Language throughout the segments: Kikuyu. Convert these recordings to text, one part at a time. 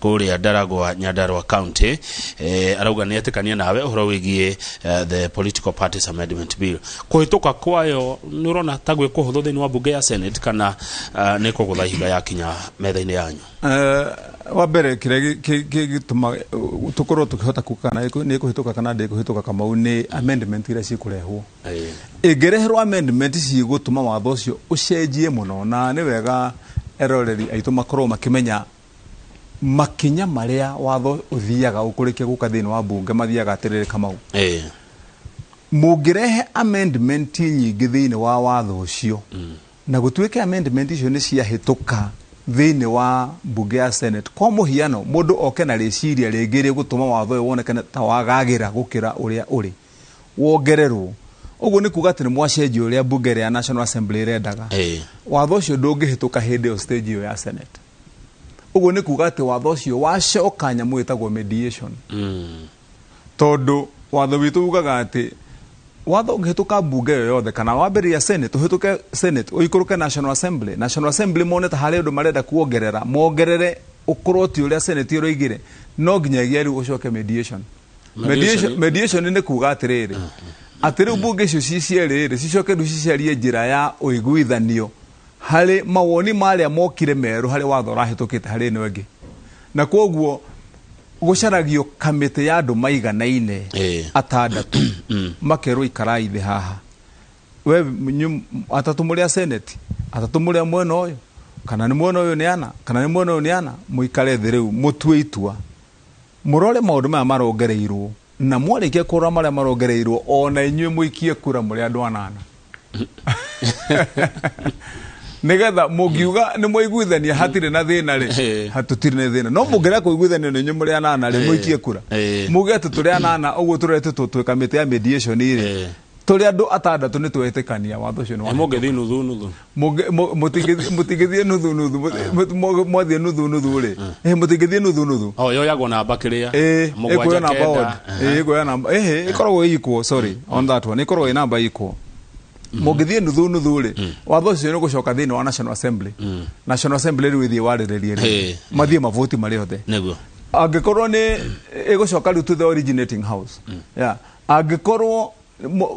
Kũrĩa Ndaragwa, Nyandarua County. Arauga nĩ etĩkania nawe ũhoro wĩgiĩ the Political Parties Amendment Bill. Kũhĩtũka kwayo nĩ ũrona ta gwĩ kũhũthũ thĩinĩ wa mbunge ya Senate, kana nĩ kũgũtha ihiga yakinya metha-inĩ yanyu? Wa mbere, kĩrĩa gĩtũma tũkorwo tũkĩhota kuga kana nĩ ĩkũhĩtũka kana ndĩkũhĩtũka, Kamau, nĩ amendment iria cikũrehwo. Ĩngĩreherwo amendment cigũtũma watho ũcio ũcenjie mũno, na nĩ wega eroreri aitũ makorwo makĩmenya makinya marĩa watho ũthiaga ũkũrĩkia gũka thĩinĩ wa mbunge. Mathiaga atĩrĩrĩ, Kamau, mũngĩrehe amendment nyingĩ thĩinĩ wa watho ũcio, na gũtuĩke amendment icio nĩ ciahĩtũka thĩinĩ wa mbunge ya Senate, kwa mũhiano mũndũ oke na rĩciria rĩngĩ rĩgũtũma watho ũyũ wonekane ta wagagĩra gũkĩra ũrĩa ũrĩ, wongererwo ũguo, nĩ kuga atĩ nĩ mwacenjia ũrĩa mbunge ĩrĩa ya National Assembly ĩrendaga. Watho ũcio ndũngĩhĩtũka hĩndĩ ĩyo stage ĩyo ya Senate. Ũguo nĩ kuga atĩ watho ũcio wacoka nyamũ ĩtagwo mediation, tondũ watho witũ ugaga atĩ watho ũngĩhĩtũka mbunge ĩyo yothe, kana wambĩrĩria Senate, ũhĩtũke Senate, ũikũrũke National Assembly, National Assembly mone ta harĩ ũndũ marenda kuongerera, mongerere ũkorwo ti ũrĩa Senate ĩroigire, no nginyagia rĩu ũcoke mediation. Mediation. Mediation, mediation nĩ kuga atĩrĩrĩ, atĩ rĩu mbunge icio ci cierĩ rĩ, cicoke rĩu cicarie njĩra ya ũiguithanio harĩ mawoni marĩa mokire merũ harĩ watho ũrahĩtũkĩte harĩ ĩno ĩngĩ, na kwoguo gũcaragio kamĩtĩ ya andũ maiganaine atandatũ, makerwo ikarai thĩ haha, we atatũ mũrĩ a Senate, atatũ mũrĩ a mwena ũyũ, kana nĩ mwena ũyũ nĩ ana, kana nĩ mwena ũyũ nĩ ana, mũikare thĩ rĩu mũtue itua, mũrore maũndũ maya marongereirwo, na mwarĩkia kũrora marĩa marongereirwo, ona inyuĩ mũikie kura mũrĩ andũ anana, nigetha mũngiuga nĩ mwaiguithania hatirĩ na thĩna rĩ, hatũtirĩ na thĩna. No mũngĩrega kũiguithania nĩ inyuĩ mũrĩ anana rĩ, mũikie kura muge atĩ tũrĩ anana ũguo tũretĩtwo twĩ kamĩtĩ ya mediation rĩ, tũrĩ andũ atandatũ nĩ twetĩkania watho ũcio nĩ wa Mũngĩthiĩ nuthu nuthu? Mũtingĩthiĩ nuthu nuthu. Mwathiĩ nuthu nuthu rĩ, mũtingĩthiĩ nuthu nuthu. O yoyagwo namba kĩrĩa Mũgwanja, ĩkuoya namba kenda. Odd. Ĩkuoya namba, ĩkoragwo ĩ equal, sorry on that one, ĩkoragwo ĩ namba equal. Mũngĩthiĩ nuthu nuthu rĩ, watho ũcio nĩ gũcoka thĩinĩ wa National Assembly. National Assembly rĩu ĩthiĩ warĩrĩrie rĩ, mathiĩ mavoti marĩ othe. Angĩkorwo nĩ ĩgũcoka rĩu to the originating house, yeah. Angĩkorwo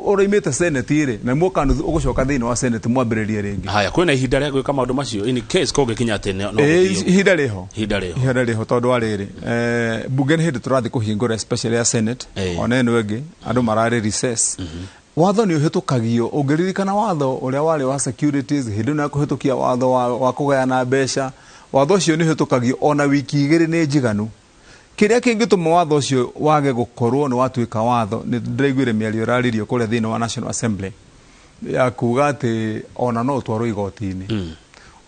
ũroimĩte Senate rĩ, na muoka nuthu, ũgũcoka thĩinĩ wa Senate mwambĩrĩrie rĩngĩ. Haya, kwĩna ihinda rĩa gwĩka maũndũ macio in case kũngĩkinya atĩ no gũthiĩ ũguo? Ihinda rĩho. Ihinda rĩho. Ihinda rĩho, tondũ wa rĩrĩ, mbunge nĩ hĩndĩ tũrathiĩ kũhingũra, especially ya Senate. Ona ĩno ĩngĩ andũ mararĩ recess. Watho nĩ ũhĩtũkagio. Ũngĩririkana watho ũrĩa warĩ wa securities, hĩndĩ ĩno ya kũhĩtũkia watho wa kũgayana mbeca, watho ũcio nĩ ũhĩtũkagio ona wiki 2 nĩ njiganu. Kĩrĩa kĩngĩtũma watho ũcio wage gũkorwo nĩ watuĩka watho, nĩ ndĩraiguire mĩario ĩrarĩrio kũrĩa thĩinĩ wa National Assembly ya kuga atĩ ona no ũtwarwo igoti-inĩ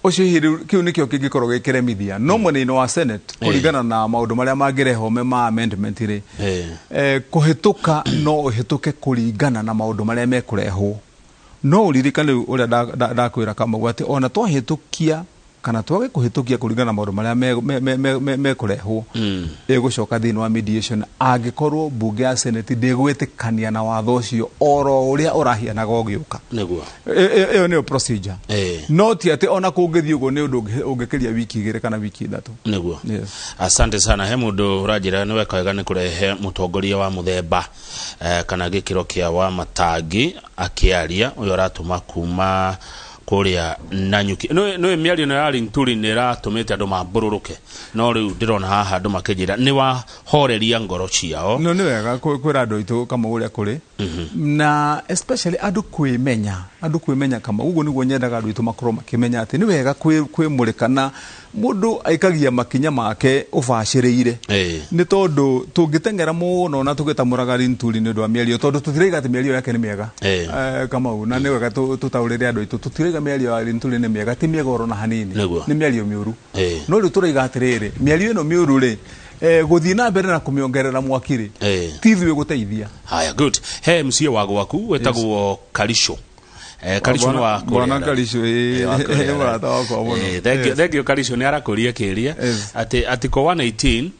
ũcio. Hihi rĩu kĩu nĩkĩo kĩngĩkorwo gĩ kĩremithia, no mwena-inĩ wa Senate, kũringana na maũndũ marĩa mangĩrehwo me ma amendment rĩ, kũhĩtũka no ũhĩtũke kũringana na maũndũ marĩa mekũrehwo. No ũririkane rĩu ũrĩa ndakwĩra, Kamau, atĩ ona twahĩtũkia kana twage kũhĩtũkia, kũringana na maũndũ marĩa mekũrehwo, ĩgũcoka thĩinĩ wa mediation angĩkorwo mbunge ya Senate ndĩgwĩtĩkania na watho ũcio oro ũrĩa ũrahianaga ũgĩũka. Ĩyo nĩyo procedure. No ti atĩ ona kũngĩthiĩ ũguo nĩ ũndũ ũngĩkĩria wiki 2 kana wiki 3. Yes. Asante sana. He mũndũ ũranjĩra nĩ weka wega nĩ kũrehe mũtongoria wa mũthemba kana gĩkĩro kĩa wa Matangi akĩaria. Ũyũ aratũma kuma kũrĩa Nanyuki. Nĩ mĩario ĩno ya Linturi nĩ ĩratũmĩte andũ mambũrũrũke, no rĩu ndĩrona haha andũ makĩnjĩra nĩ wahoreria ngoro ciao. No nĩ wega kwĩra andũ aitũ, Kamau, ũrĩa kũrĩ, na especially andũ kwĩmenya, andũ kwĩmenya, Kamau. Ũguo nĩguo nyendaga andũ aitũ makorwo makĩmenya atĩ nĩ wega kwĩmũrĩka, na mũndũ aikagia makinya make ũbacĩrĩire, nĩ tondũ tũngĩteng'era mũno na tũgĩtamũraga Linturi nĩ ũndũ wa mĩario, tondũ tũtiraiga atĩ mĩario yake nĩ mĩega. Kamau, na nĩ wega tũtaũrĩre andũ aitũ, tũtiraiga mĩario ya Linturi nĩ mĩega, ti mĩega oro na hanini. Nĩ mĩario mĩũru. No rĩu tũraiga atĩrĩrĩ, mĩario ĩno mĩũru rĩ, gũthiĩ na mbere na kũmĩongerera mwaki rĩ, ti ithuĩ gũteithia. Haya, good. He MCA wa gwaku wĩtagwo Karisho. Karisho nĩ wa Bwana kũrĩa Karisho, wa kũrĩa mũrata wakwa mũno. Thank you, thank you Karisho. Nĩ arakũria kĩria atĩ Article 118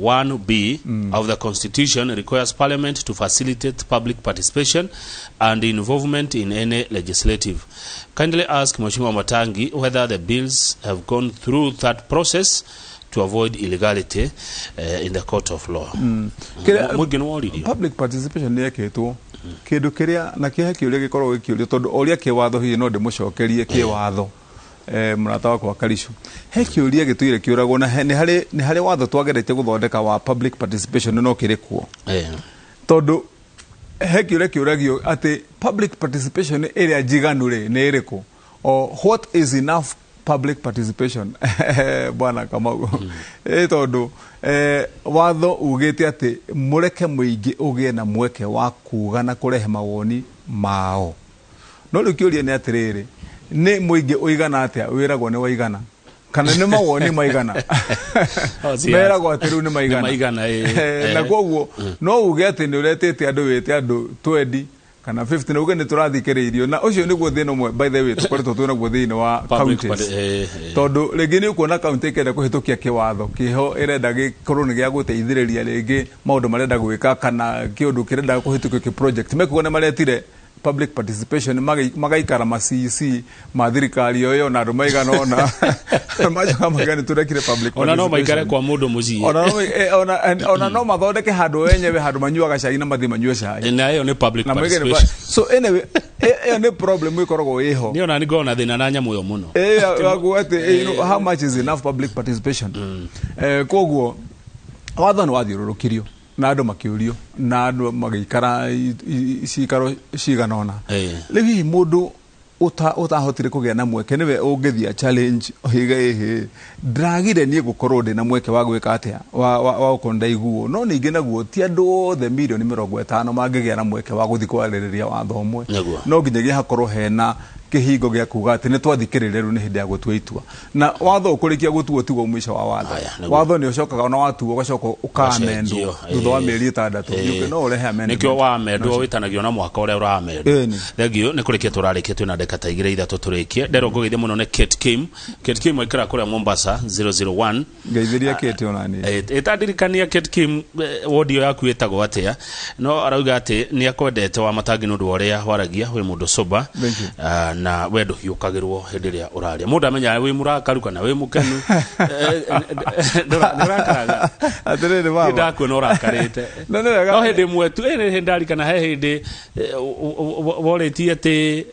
1B of the Constitution requires Parliament to facilitate public participation and involvement in any legislative. Kindly ask Mheshimiwa Matangi whether the bills have gone through that process. To avoid illegality in the court of law. Mũingĩ nĩ woririo. Public participation nĩ yekĩtwo kĩndũ kĩrĩa na kĩhe kĩũria gĩkoragwo gĩkĩũrio, tondũ ũrĩa kĩwatho hihi no ndĩmũcokerie kĩwatho, mũrata wakwa Karicu, he kĩũria gĩtũire kĩũragwo na nĩ harĩ watho twageretie gũthondeka wa public participation, no kĩrĩ kuo, tondũ he kĩũria kĩũragio atĩ public participation ĩrĩa njiganu rĩ nĩ ĩrĩkũ, o what is enough public participation, bwana Kamau? Tondũ watho ugĩte atĩ mũreke mũingĩ ũgĩe na mweke wa kuga na kũrehe mawoni mao, no rĩu kĩũria nĩ atĩrĩrĩ, nĩ mũingĩ ũigana atĩa wĩragwo nĩ waigana, kana nĩ mawoni maigana Oh, siasa. Meragwo atĩ rĩu nĩ maigana? Nĩ maigana, ĩĩ. Na koguo no uge atĩ nĩ ũretĩte andũ, wĩte andũ 20 kana 50 na uge nĩ tũrathikĩrĩirio, na ũcio nĩguo thĩna ũmwe, by the way, tũkoretwo twĩ naguo thĩinĩ wa Public counties, tondũ rĩngĩ nĩ ũkuona kaunti ĩkĩenda kũhĩtũkia kĩwatho kĩho ĩrenda gĩkorwo nĩ gĩa gũteithĩrĩria rĩngĩ maũndũ marenda gwĩka, kana kĩũndũ kĩrenda kũhĩtũkio kĩ project, mekuga nĩ maretire public participation, magaikara ma CEC ma thirikari o ĩyo na andũ maigana ũna, macoka mauga nĩ tũrekire public Ona no maikare participation. Kwa mũndũ mũciĩ. Ona no mathondeke handũ wenyewe, handũ manyuaga cai na mathiĩ manyue cai. Na ĩyo nĩ public Na moige nĩ participation. So anyway, ĩyo nĩ problem ĩkoragwo ĩho. Niĩ ona nĩ ngoragwo na thĩna na nyamũ ĩyo mũno. Wakuga atĩ how much is enough public participation? Koguo watho nĩ wathiũrũrũkirio na andũ makĩũrio na andũ magĩikara cikaro cigana ũna. Rĩu hihi mũndũ ũtahotire kũgĩa na mweke nĩwe ũngĩthia challenge oige, ĩhĩ, ndĩragire niĩ gũkorwo ndĩ na mweke wa gwĩka atĩa, wa gũkorwo ndaiguo? No ningĩ naguo ti andũ othe mirioni 50 mangĩgĩa na mweke wa gũthiĩ kwarĩrĩria watho ũmwe. No nginyagia hakorwo hena kĩhingo gĩa kuga atĩ nĩ twathikĩrĩria, rĩu nĩ hĩndĩ ya gũtua itua, na watho ũkũrĩkia gũtuo tiguo mũico wa watho. Aya, nĩguo. Watho nĩ ũcokaga, ona watuo ũgacoka ũkamendwo Ũgacenjio, thutha wa mĩeri 6. Ningĩ no ũrehe amendment. Nĩkĩo wamendwo wĩtanagio na mwaka ũrĩa ũramendwo. Ĩni. Thengiũ, nĩ kũrĩkia tũrarĩkia, twĩna ndagĩka ta igĩrĩ ithatũ tũrĩkie. Nderwo ngũgeithie mũno nĩ Kate Kim. Kate Kim aikara kũrĩa Mombasa 001. Ngeithĩria kĩte ona niĩ. Ĩtandirikania Kate Kim, wodi ĩyo yaku ĩtagwo atĩa, no arauga atĩ nĩ akwendete wa Matangi nĩ ũndũ wa ũrĩa waragia, wĩ mũndũ sober. Thank you. Na we ndũhiũkagĩrwo hĩndĩ ĩrĩa ũraria, mũndũ amenyaga wĩ mũrakaru kana wĩ mũkenu. Nĩ ũrakaraga? Atĩrĩrĩ baba. Ndakuona ũrakarĩte. No nĩ wega. No hĩndĩ ĩmwe tu nĩ ndarikana he hĩndĩ worĩtie atĩ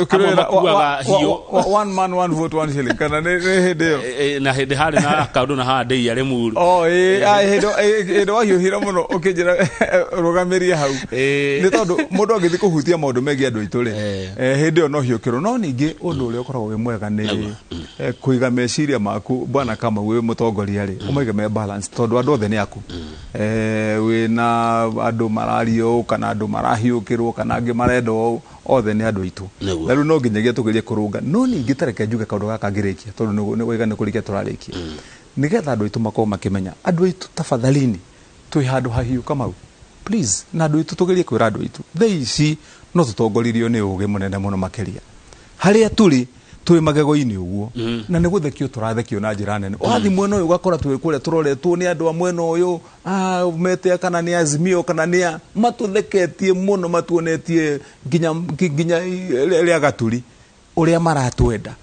amwe makuaga hiũ. One man, one vote, one shilling, kana nĩ hĩndĩ ĩyo? Na hĩndĩ harĩ na kaũndũ na haha ndĩia Rĩmuru. Oh, ĩĩ, hĩndĩ wahiũhire mũno ũkĩnjĩra rũgamĩrie hau. Nĩ tondũ mũndũ angĩthiĩ kũhutia maũndũ megiĩ andũ aitũ rĩ, hĩndĩ ĩyo no hiũkĩrwo. No ningĩ ũndũ ũrĩa ũkoragwo wĩ mwega nĩ kũiga meciria maku, bwana Kamau, wĩ mũtongoria rĩ, ũmaige me balance, tondũ andũ othe nĩ aku. Wĩna andũ mararia ũũ, kana andũ marahiũkĩrwo, kana angĩ marenda ũũ, othe nĩ andũ aitũ. Na rĩu no nginyagia tũgerie kũrũnga. No ningĩ tareke njuge kaũndũ gaka ngĩrĩkia, tondũ nĩ waiga nĩ kũrĩkia tũrarĩkia, nĩgetha andũ aitũ makorwo makĩmenya. Andũ aitũ, tafadhalini, twĩ handũ hahiũ, Kamau, please, na andũ aitũ, tũgerie kwĩra andũ aitũ thaa ici no tũtongoririo nĩ ũgĩ mũnene mũno makĩria. Harĩa tũrĩ, twĩ magego-inĩ ũguo, na nĩ gũthekio tũrathekio na njĩra nene. Wathiĩ mwena ũyũ ũgakora twĩ kũrĩa tũroretwo nĩ andũ a mwena ũyũ, mete kana nĩ Azimio kana nĩ a matũtheketie mũno, matuonetie nginya rĩa gaturi ũrĩa maratwenda.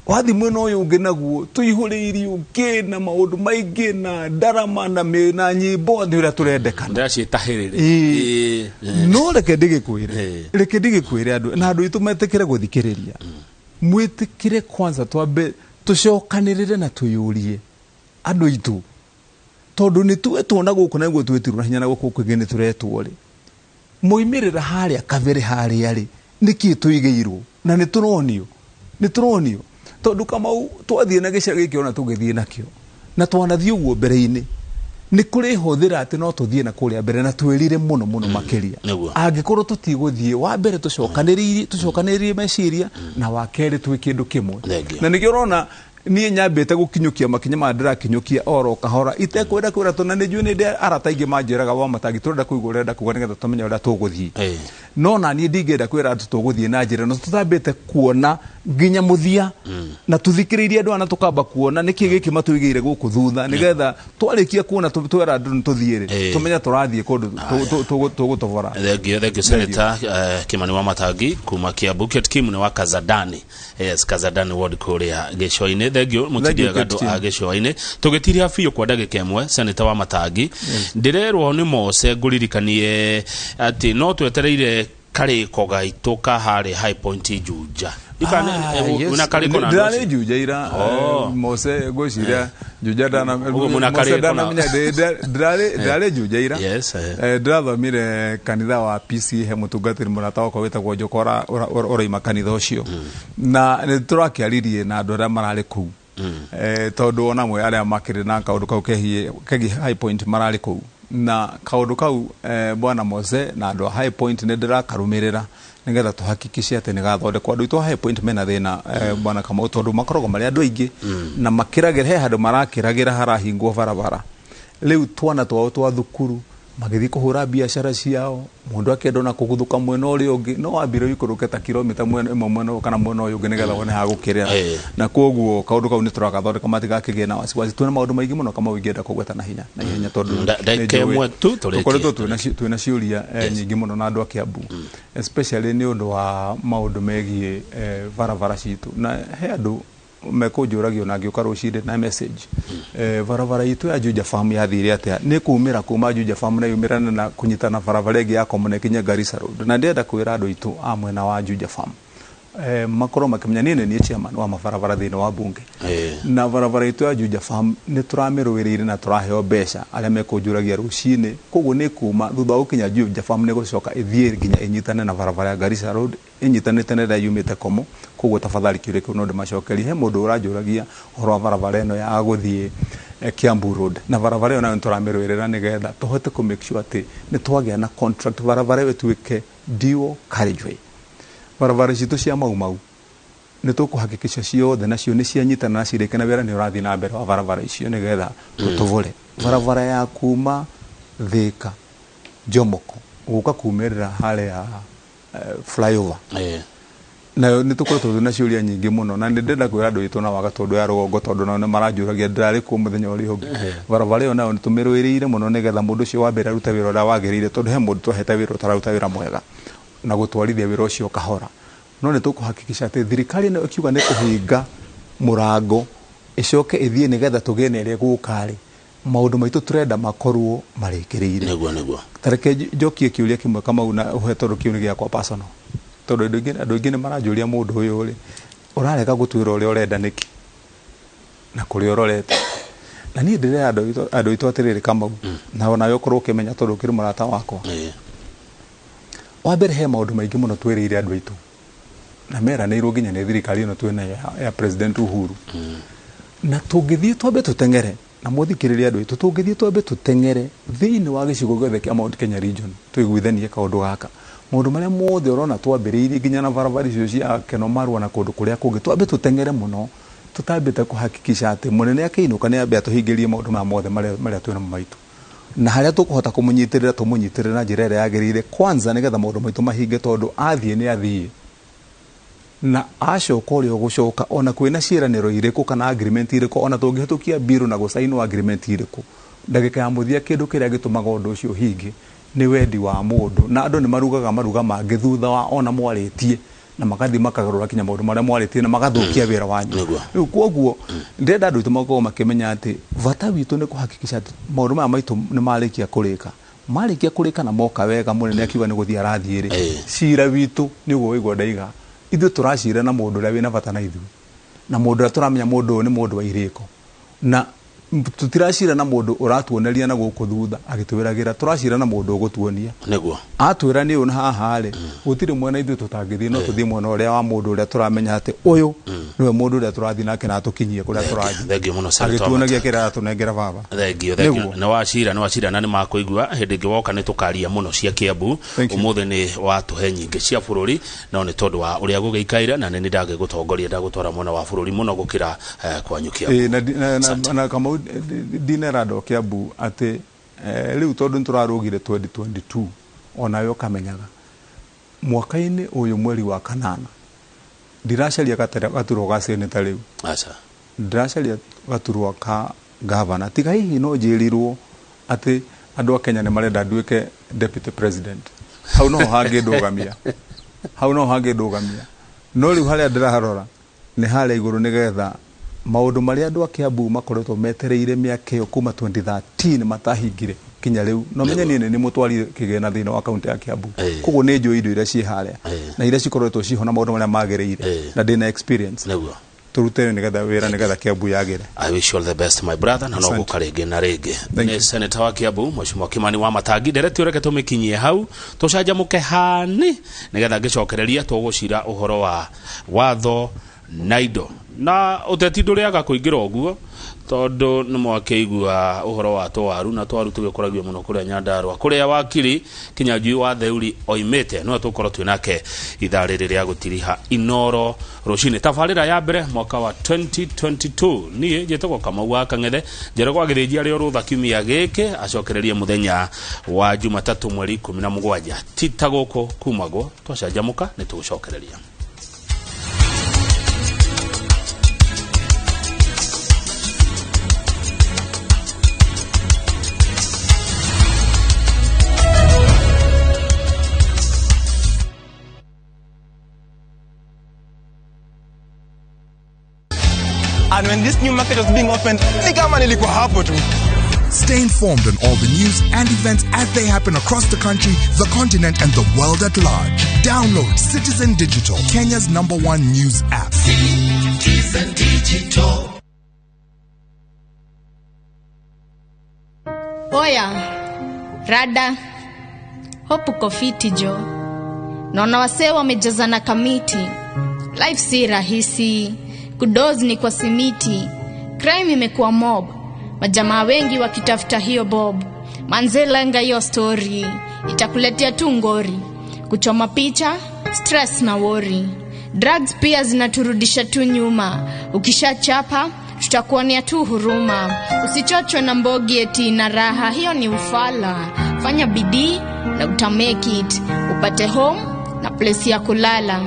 Wathiĩ mwena ũyũ ũngĩ naguo tũihũrĩirio kĩ na maũndũ maingĩ na ndarama na nyĩmbo nĩ ũrĩa tũrendekana. Ndĩraciĩtahĩrĩre. Ĩĩ. No reke ndĩgĩkwĩre, reke ndĩgĩkwĩre, andũ na andũ aitũ metĩkĩre gũthikĩrĩria, mwĩtĩkĩre kwanza twambe tũcokanĩrĩre na twĩyũrie, andũ aitũ, tondũ nĩ twetwo na gũkũ naguo twĩtirwo na hinya, na gũkũ kũngĩ nĩ tũretwo rĩ, moimĩrĩra harĩa kabere harĩa rĩ, nĩkĩ tũigĩirwo na nĩ tũronio, tondũ Kamau, twathiĩ na gĩcagi gĩkĩ, ona tũgĩthiĩ nakĩo na twanathiĩ ũguo mbere-inĩ, nĩ kũrĩ hũthĩra atĩ no tũthiĩ na kũrĩa mbere na twĩrire mũno mũno makĩria angĩkorwo tũtigũthiĩ wa mbere tũcokanĩrĩrie meciria, na wa kerĩ twĩ kĩndũ kĩmwe. Thengiũ. Na nĩkĩo ũrona niĩ nyambĩte gũkinyũkia makinya maya ndĩrakinyũkia oro kahora, itekwenda kwĩra tũ, na nĩ njũĩ nĩ ndĩ arata aingĩ manjĩraga, wa Matangi, tũrenda kũigua ũrenda kuga nĩgetha tũmenye ũrĩa tũgũthiĩ. No na niĩ ndingĩenda kwĩra andũ tũgũthiĩ na njĩra ĩno tũtambĩte kuona nginya mũthia, na tũthikĩrĩirie andũ aya, na tũkamba kuona nĩkĩ gĩkĩ matũigĩire gũkũ thutha, nĩgetha twarĩkia kuona twera andũ nĩ tũthiĩ rĩ, tũmenye tũrathiĩ kũndũ tũgũtobora. Thengiũ, thengiũ, Senator Kimani wa Matangi kuma Kiambu. Kate Kim nĩ wa Kazadani, yes, Kazadani ward kũrĩa Gĩcũa-inĩ. Thank you. Mũtindiaga andũ Kate a gĩcũa-inĩ. Tũgĩtiria biũ kwa ndagĩka ĩmwe, Senator wa Matangi, ndĩrerwo nĩ Mose ngũririkanie atĩ no twetereire karĩko gaitũ ka harĩa High Point Juja. Yes. Na karĩko na andũ Ndĩrarĩ acio? Juja ira. Oh. Mose, ngwĩciria Juja ndana Ũguo mwĩna Mose karĩko na- ndanamenya ndĩrarĩ Juja ira. Yes. Ndĩrathomire kanitha wa PC, he mũtungatĩri mũrata wakwa wĩtagwo Njoka ũraima kanitha ũcio, na nĩ tũrakĩaririe na andũ arĩa mararĩ kũu, tondũ ona amwe arĩa makĩrĩ na kaũndũ kau kegiĩ High Point mararĩ kũu na kaũndũ kau. Bwana Mose na andũ a High Point, nĩ ndĩrakarũmĩrĩra nĩgetha tũhakikishe atĩ nĩ gathondekwo. Andũ aitũ a High Point mena thĩna, bwana Kamau, tondũ makoragwo marĩ andũ aingĩ na makĩragĩra he handũ marakĩragĩra harahingwo barabara. Rĩu twana twao twa thukuru magĩthiĩ kũhũra biacara ciao, mũndũ akĩenda ona kũguthũka mwena ũrĩa ũngĩ, no wambire ũikũrũke ta kilomita mwena ĩmwe mwena ũyũ kana mwena ũyũ ũngĩ nĩgetha wone ha gũkĩrĩra. Na koguo kaũndũ kau nĩ tũragathondeka, matigakĩgĩe na wasiwasi. Twĩna maũndũ maingĩ mũno, Kamau, ingĩenda kũgweta na hinya na ihenya tondũ Ndagĩka nĩ njũĩ ĩmwe tu tũrĩkie. tũkoretwo twĩna ciũria nyingĩ mũno na andũ a Kiambu, especially nĩ ũndũ wa maũndũ megiĩ barabara citũ, na he andũ mekũnjũragio na ngĩũka rũcinĩ na message, barabara itũ ya Juja Farm yathire atĩa? Nĩ kumĩra kuma Juja Farm na yumĩrane na kũnyitana barabara ĩngĩ ya Common ĩkinye Garissa Road. Na ndĩrenda kwĩra andũ aitũ a mwena wa Juja Farm, makorwo makĩmenya niĩ nĩ niĩ chairman wa mabarabara thĩinĩ wa bunge, na barabara itũ ya Juja Farm nĩ tũramĩrũĩrĩire na tũraheo mbeca arĩa mekũnjũragia rũcinĩ. Koguo nĩ kuma thutha wa gũkinya Juja Farm nĩ gũcoka ĩthiĩ nginya ĩnyitane na barabara ya Garissa Road, ĩnyitanĩte na ĩrĩa yumĩte Komo. Koguo tafadhali kĩũria kĩu no ndĩmacokerie. He mũndũ ũranjũragia ũhoro wa barabara ĩno ya gũthiĩ Kiambu Road, na barabara ĩyo nayo nĩ tũramĩrũĩrĩra nĩgetha tũhote kũ make sure atĩ nĩ twagĩa na contract, barabara ĩyo ĩtuĩke dual carriageway. Barabara citũ cia Mau Mau nĩ tũkũhakikisha ciothe nacio nĩ cianyitana na cirĩke, na wĩra nĩ ũrathiĩ na mbere wa barabara icio nĩgetha tũtũbũre barabara ya kuma Thĩka Jomoko gũka kumĩrĩra harĩa flyover. Nayo nĩ tũkoretwo twĩna ciũria nyingĩ mũno, na nĩ ndĩrenda kwĩra andũ aitũ na waga tondũ ya rũgongo, tondũ nao nĩ maranjũragia ndĩrarĩ kuo mũthenya ũrĩa ũngĩ. Barabara ĩyo nayo nĩ tũmĩrũĩrĩire mũno nĩgetha mũndũ ũcio wa mbere arute wĩra ũrĩa wagĩrĩire, tondũ he mũndũ twahete wĩra ũtararuta wĩra mwega na gũtwarithia wĩra ũcio kahora. No nĩ tũkũhakikisha atĩ thirikari ĩno ĩkiuga nĩ kũhinga mũrango ĩcoke ĩthiĩ nĩgetha tũgĩe na ĩrĩa ĩgũka rĩ, maũndũ maitũ tũrenda makorwo marĩkĩrĩire. Nĩguo. Tareke njokie kĩũria kĩmwe, Kamau, na ũhe, tondũ kĩu nĩ gĩakwa personal, tondũ andũ aingĩ nĩ maranjũria, mũndũ ũyũ rĩ, ũrarega gũtwĩra ũrĩa ũrenda nĩkĩ na kũrĩa ũrorete? Na niĩ ndĩrera andũ aitũ atĩrĩrĩ, Kamau, na onawe ũkorwo ũkĩmenya tondũ ũkĩrĩ mũrata wakwa. Wa mbere, he maũndũ maingĩ mũno twĩrĩire andũ aitũ na meranĩirwo nginya nĩ thirikari ĩno twĩnayo ya President Uhuru, na tũngĩthiĩ twambe tũteng'ere na mũthikĩrĩrie andũ aitũ, tũngĩthiĩ twambe tũteng'ere thĩinĩ wa gĩcigo gĩothe kĩa Mount Kenya region, tũiguithanie kaũndũ gaka, maũndũ marĩa mothe ũrona twambĩrĩirie nginya na barabara icio cia Keno Marua na kũndũ kũrĩa kũngĩ, twambe tũteng'ere mũno tũtambĩte kũhakikisha atĩ mũnene akĩinũka nĩ ambe atũhingĩrie maũndũ maya mothe marĩa twĩnamo maitũ, na harĩa tũkũhota kũmũnyitĩrĩra tũmũnyitĩrĩre na njĩra ĩrĩa yagĩrĩire kwanza, nĩgetha maũndũ maitũ mahinge, tondũ athiĩ nĩ athiĩ na acoka ũrĩa ũgũcoka, ona kwĩna ciĩranĩro irĩkũ kana agreement irĩkũ, ona tũngĩhĩtũkia bill na gũcainwo agreement irĩkũ, ndagĩka ya mũthia kĩndũ kĩrĩa gĩtũmaga ũndũ ũcio ũhinge nĩ wendi wa mũndũ, na andũ nĩ marugaga maruga mangĩ thutha wa ona mwarĩtie na magathiĩ makagarũra kinya maũndũ marĩa mwarĩtie na magathũkia wĩra wanyu. Rĩu koguo ndĩrenda andũ aitũ makorwo makĩmenya atĩ bata witũ nĩ kũhakikisha atĩ maũndũ maya maitũ nĩ marĩkia kũrĩka, marĩkia kũrĩka na moka wega, mũnene akiuga nĩ gũthiĩ arathiĩ rĩ, cira witũ nĩ ũguo waigua ndaiga, ithuĩ tũracira na mũndũ ũrĩa wĩna bata na ithuĩ, na mũndũ ũrĩa tũramenya mũndũ ũyũ nĩ mũndũ wa irĩko, na tũtiracira na mũndũ ũratuoneria na gũkũ thutha agĩtwĩragĩra, tũracira na mũndũ ũgũtuonia. Atwĩra nĩ ũyũ na haha rĩ, gũtirĩ mwena ithuĩ tũtangĩthiĩ, no tũthiĩ mwena ũrĩa wa mũndũ ũrĩa tũramenya atĩ ũyũ nĩwe mũndũ ũrĩa tũrathiĩ nake na atũkinyie kũrĩa tũrathiĩ. Thengiũ mũno, Senator. Agĩtuonagia kĩrĩa aratũnengera baba. Thengiũ, thengiũ. Nĩguo. Nĩ wacira, nĩ wacira, na nĩ makũigua. Hĩndĩ ĩngĩ woka nĩ tũkaria mũno cia Kiambu. Thank you. Ũmũthĩ nĩ watũhe nyingĩ cia bũrũri, no nĩ tondũ wa ũrĩa gũgĩikaire, na nĩ ndagĩgũtongoria ndagũtwara mwena wa bũrũri mũno gũkĩra kwanyu Kiambu. Ĩĩ, na Kamau, ndinera andũ a Kiambu atĩ rĩu tondũ nĩ tũrarũgire 2022, onawe ũkamenyaga mwaka-inĩ ũyũ mweri wa kanana ndiracaria gaturwa ga seneta rĩu. Aca. Ndiracaria gaturwa ka gavana, tiga hihi no njĩrirwo atĩ andũ a Kenya nĩ marenda nduĩke deputy president, hau noho hangĩndũgamia, hau noho hangĩndũgamia. No rĩu harĩa ndĩrarora nĩ harĩa igũrũ nĩgetha Maũndũ marĩa andũ a Kiambu makoretwo metereire mĩaka ĩyo kuma 2013 matahingire kinya rĩu, no menye niĩ nĩ mũtwarire kĩgĩna thĩinĩ wa kaunti ya Kiambu. Koguo nĩ njũĩ indo iria ciĩ harĩa na iria cikoretwo ciho na maũndũ marĩa magĩrĩire, na ndĩna experience. Tũrute nĩgetha wĩra nĩgetha Kiambu yagĩre. I wish you all the best, my brother, na no gũka rĩngĩ na rĩngĩ. Nĩ Senator wa Kiambu Mheshimiwa Kimani wa Matangi. Ndereti ũreke tũmĩkinyie hau tũcanjamũke hani nĩgetha ngĩcokereria tũgũcira ũhoro wa watho na indo na ũteti ndũrĩaga kũingĩra ũguo, tondũ nĩ mwakĩigua ũhoro wa twaru na twaru tũgĩkoragio mũno kũrĩa Nyandarũa kũrĩa wakiri Kinyanjui wa Theuri oimĩte. No tũkorwo twĩ nake ithaa rĩrĩ rĩa gũtiriha Inoro rũcinĩ, tabarĩra ya mbere mwaka wa 2022. Niĩ njĩtagwo Kamau wa Kang'ethe, Njoroge wa Gĩthĩnji arĩ o rũtha kiumia gĩkĩ acokererie mũthenya wa Jumatatũ mweri 17. Tita gũkũ kumagwo twacanjamũka nĩ tũgũcokereria. And when this new market was being opened, ni kama nilikuwa hapo tu. Stay informed on all the news and events as they happen across the country, the continent, and the world at large. Download Citizen Digital, Kenya's #1 news app. Citizen Digital. Oya, rada, hope uko fiti jo. Naona wasee wamejazana kamiti. Life si rahisi, kudozi ni kwa simiti. Crime imekuwa mob, majamaa wengi wakitafuta hiyo bob. Manze lenga hiyo story, itakuletea tu ngori. Kuchoma picha, stress na worry. Drugs pia zinaturudisha tu nyuma. Ukishachapa, tutakuonea tu huruma. Usichochwe na mbogi eti na raha, hiyo ni ufala. Fanya bidii na utamake it. Upate home na place ya kulala.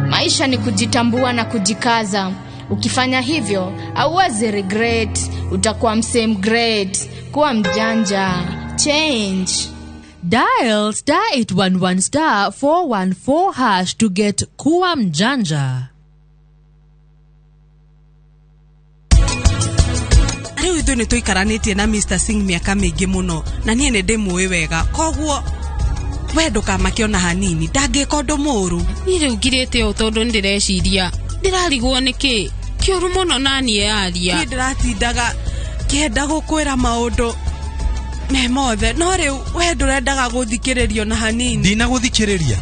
Maisha ni kujitambua na kujikaza. Ukifanya hivyo, hauwezi regret. Utakuwa msame great. Kuwa mjanja. Change. Dial *811 *414# to get Kuwa Mjanja. Rĩu ithuĩ nĩ tũikaranĩtie na Mr. Singh mĩaka mĩingĩ mũno na niĩ nĩ ndĩmũĩ wega, koguo we ndũkamake ona hanini, ndangĩka ũndũ mũũru. Niĩ rĩu ngirĩte ũũ tondũ nĩndĩreciria ndĩrarigwo nĩkĩ kĩũru mũno naniĩ aria. Niĩ ndĩratindaga kĩenda gũkwĩra maũndũ me mothe, no rĩu we ndũrendaga gũthikĩrĩrio na hanini. Ndinagũthikĩrĩria.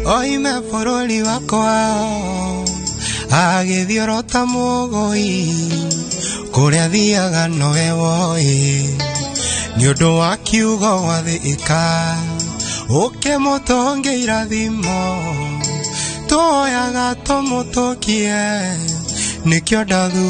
Oime bũrũri wakwa agĩthiorota mũgoi kũrĩa thiaga nowe woĩ nĩ ũndũ wa kiugo wathĩka ũkĩmũtũnge irathimo tuoyaga tũmũtũkie nĩkĩo ndathu.